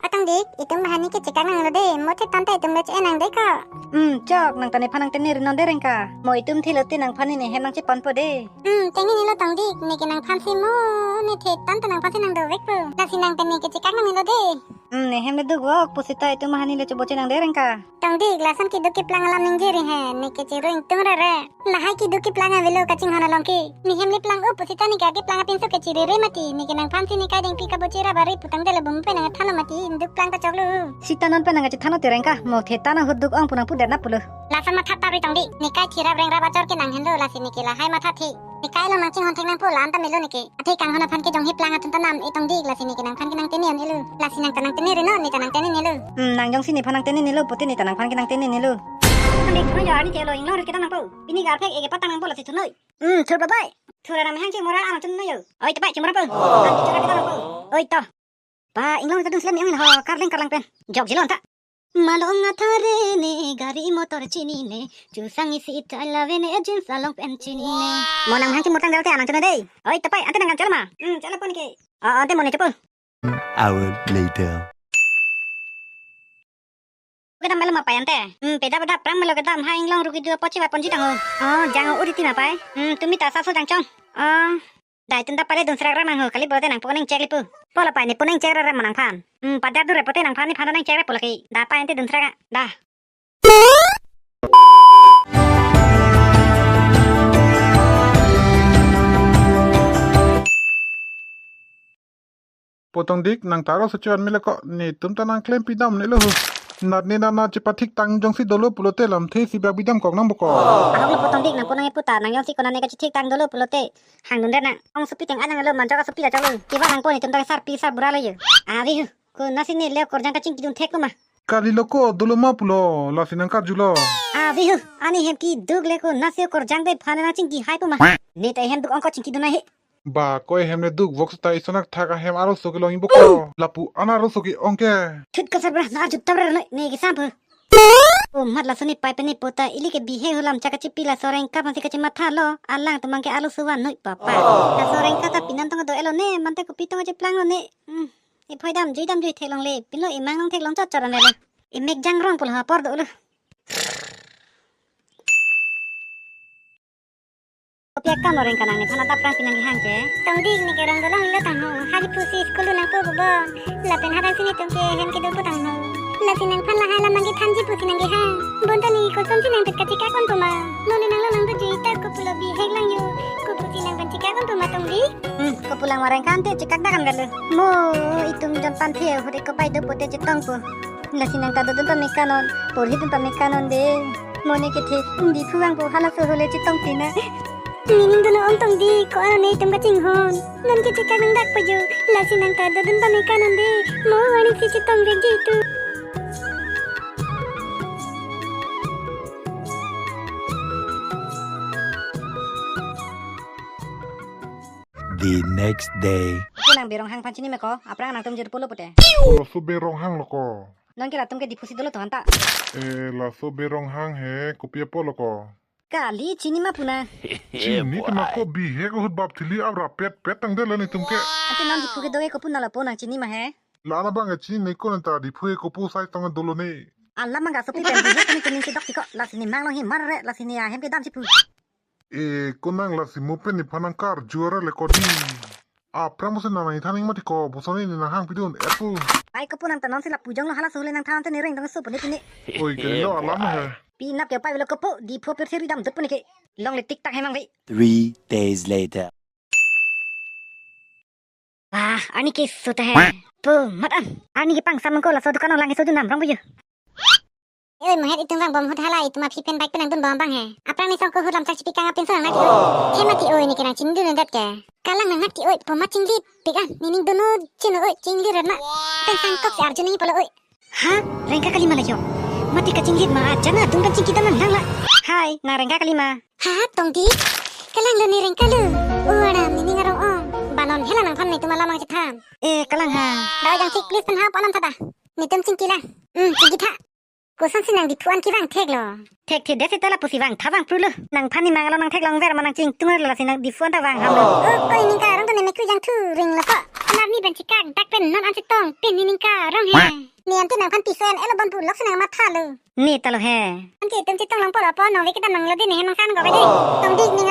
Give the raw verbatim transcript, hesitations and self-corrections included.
Atong dik, itum bahani kechekak nanglo de, mo the tanta itum le che-en nang de ko. Hmm, chok, nang ta nephan nangtene ri non de Rengka. Mo itum thilo te nangphan ne hem nangchepanpo de. Hmm, tengni nilo tong dik, ne ke nangphan si mo, ne the tanta nangphan si nang dovekpo. Lasi nang tene kechekak nanglo de. Hmm, ne hem le duk vok, pusita itum bahani le choboche nang de Rengka. Tong dik, lason keduk keplang alam ningje ri he, ne ke chirui ingtung rere. Lahai keduk keplang avelo kachinghon along ke. Ne hem le plang-o pusita ne ke keplang apinso ke chirere mati. Ne ke nangphan si ne kai dengpi kaboche ra bari putang de le bum pen nangthanlo mati. Duk plang ta choklo. Sita non pen nangchethanlo te Rengka. Mo the ta nang hut duk ong pu nangpu det na pulo. Lason matha ta ri tong dik. Ne kai thira breng ra bachor ke nang henlo lasi ne ke lahai matha the. Ne kai along nangchinghon thek nangpo la-an ta melo ne ke. Athe kanghon aphan ke jonghi plang atum ta nam-e tong dik lasi ne ke nangphan ke nangtene un-elo. Lasi nang ta nangtene ri non, ne ta nangtene nelo. Hmm, nang jongsi nephan nangtene nelo, pote ne ta nangphan ke nangtene nelo. Ande thunoi jo arni ke lo inglong rit kedam nangpo. Pini garphek ege patang nangpo lasi thunoi. Hmm, thur babai. Thur aram hang che mora aram chun noi yo. Oi, tepai che mora po. Ande chora kedam nangpo. Oi, to. Pa, inglong rit kedun slem yang ho, karleng karlang pen. Jok jilon ta. Malong athare ne, gari motor chinine, chusang isi style avene, jeans along pen chinine. Mo nang hang chimur tang dalte anang chuna dei. Oi, tepai, ante nang kan cholo ma. Hmm, cholo pon ke. Oh, ante mo ne chopon. Hour later. Kedam melo ma pai ante. Hmm, peda peda prang melo kedam ha inglong rugi dua pochi ba ponji tang ho. Oh, jang uri ti ma pai. Hmm, tumi ta saso jang chong. Oh. Dai tun ta pale dun srak ra mang ho, kali pulote nangpo nangchek lipu. Polo pai ne pu nangchek ra ra mo nangphan. Hmm, padar dure pote nangphan nephan nangchek ra pulo ke. Da pai ante dun srak a. Da. Potong dik nang taro secuan mele ko netum ta nangklem pidam nelo ho. Nat ne nana chepathik tang jongsi dolo pulote lamthe si bak bidam kok nang boko. Ahok lo potong dik nangpo nang eputa nang jongsi kona ne kachethik tang dolo pulote. Hangdun det nang. Ong sopi teng anang lo manjok asopi la choklo. Kiva nangpo netum ta sar pi sar bura lo yo. Avi hu. Konatsi ne le korjang kachingki dun thek lo ma. Kali lo ko dolo ma pulo. Lasi nang karjulo. Avi hu. Ani hem keduk le konatsi korjang de phane nangchingki hai po ma. Ne ta hem duk ong ko chingki dun ahe. Ba ko hem ne duk vok seta isonak thak ahem arloso kelong ibo ko. Lapu an arloso ke-ong ke. Thut kasar bra na arju tabra noi ne ke sampo. O mat laso ne pai pen ne pota ili ke bihek ho lam chak kachipi laso Rengka aphansi kachimatha lo. Alangtum abang ke arloso van noi papa. Laso Rengka ta pinan tong do-elo ne mante kopi tong cheplang lo ne. Hmm. Iphoi damjui damjui theklongle. Pinlo imang nang theklong chot chot an le. Imek jang rong pulo apor dolo. Kopi akam lo Rengka nang nephan adap prang pinang kehang ke. Tong dik ne ke rong dolong ilo tang ho. Hari pusi school nangpo bobo. Lapen harang si netum ke hem kedo po tang ho. Lasi nangphan lahai lam abang ke thanji pusi nang kehang. Bonta ne kosonsi nang pet kachekak un po ma. Mo ne nang lo nang dojui ta kopulo bihek lang yo. Kopusi nang pen chekak un po ma tong dik. Hmm, kopulang ma Rengka ante chekak dak an galo. Mo itum jon panthe hore ko pai do pote chetong po. Lasi nang ta dodun pamekanon, porhidun pamekanon de. Mo ne kethe, Diphu vangpo halaso hole chetong pina. Nining dolo ong tong dik, ko-an ne itum kachinghon. Non ke chekak nang dak pajo, lasi nang ta dodun pamekanon de. Mo wani si chetong de jitu. The next day. Ke nang Beronghang aphan chini ma ko, aphrang nangtum jir pulo pute. Laso Beronghang lo ko. Non ke latum ke Diphu si dolo to anta. Eh, laso Beronghang he, kopi apot lo ko. Kali chini ma pu nang. Chini ti ma ko bihek ahut bap thili abra pet pet tang de la netum ke. Ante non Diphu kedo ke kopu na lapu nang chini ma he. La-an abang ke chini ne ko nang ta Diphu ke kopu sai tong dolo ne. Alam abang ke asopi pen bihek kami kuning si dok tiko, lasi ne mang long hi mar re, lasi ne ahem kedam si pu. Eh, ko nang lasi mo pen nephan nang karju ra le ko di. Aphrang mo si nang nang thaning mati ko, boson ne nang hang pidun, epu. Ai kopu nang ta non si lapu jong lo halaso hole nang than te ne reng dong so pune pine. Oi, kali lo alam he. Pinap ke pai lo kopu, Diphu apirthe ridam dut pune ke. Longle tik tak hemang ve. Three days later. Wah, ani keso ta he. Po, mat an. Ani ke pangsam ko laso dukan along keso junam rong bu yo. Oi, mohet itum vangbom ahut hala itum aphi pen bike pen nangdun bom abang he. Aphrang ne song ko ahut lam chak chipi kang apinso nang nati oi. He mati oi ne ke nang chini dun det ke. Kalang nang nati oi, po mat chinglit pik an. Nining dun o chino oi, chinglit ret ma. Pen sang kok si arju nangji pulo oi. Ha? Rengka kali ma la yo. Mati kachinglit ma aja na dun kan chingki dam nang la. Hai, nang Rengka kali ma. Ha, tong dik. Kalang lo ne Rengka lo. O aram nining arong ong. Ba non hela nangphan netum alam abang chethan. Eh, kalang ha. Dawai jang sik please pen ha ponam thada. Netum chingki la. Hmm, chingki tha. Kosonsi nang Diphu an kevang thek lo. Thekthe det seta lapusi vangtha vangpru lo. Nangphan ne mang along nang theklong ver ma nang chingtung lo lasi nang Diphu an ta vang ham lo. O, ko ining karong to ne mekri jang thu ring lo po. Anak ni pen chikak dak pen non an chetong pen ni ningka rong he. Ne ante nangphan piso en elo bon pu lok si nangmatha lo. Ne ta lo he. Ante itum chetong long po lo po nong ve kedam nang lo di ne he mangsan ko ve de. Tong dik ne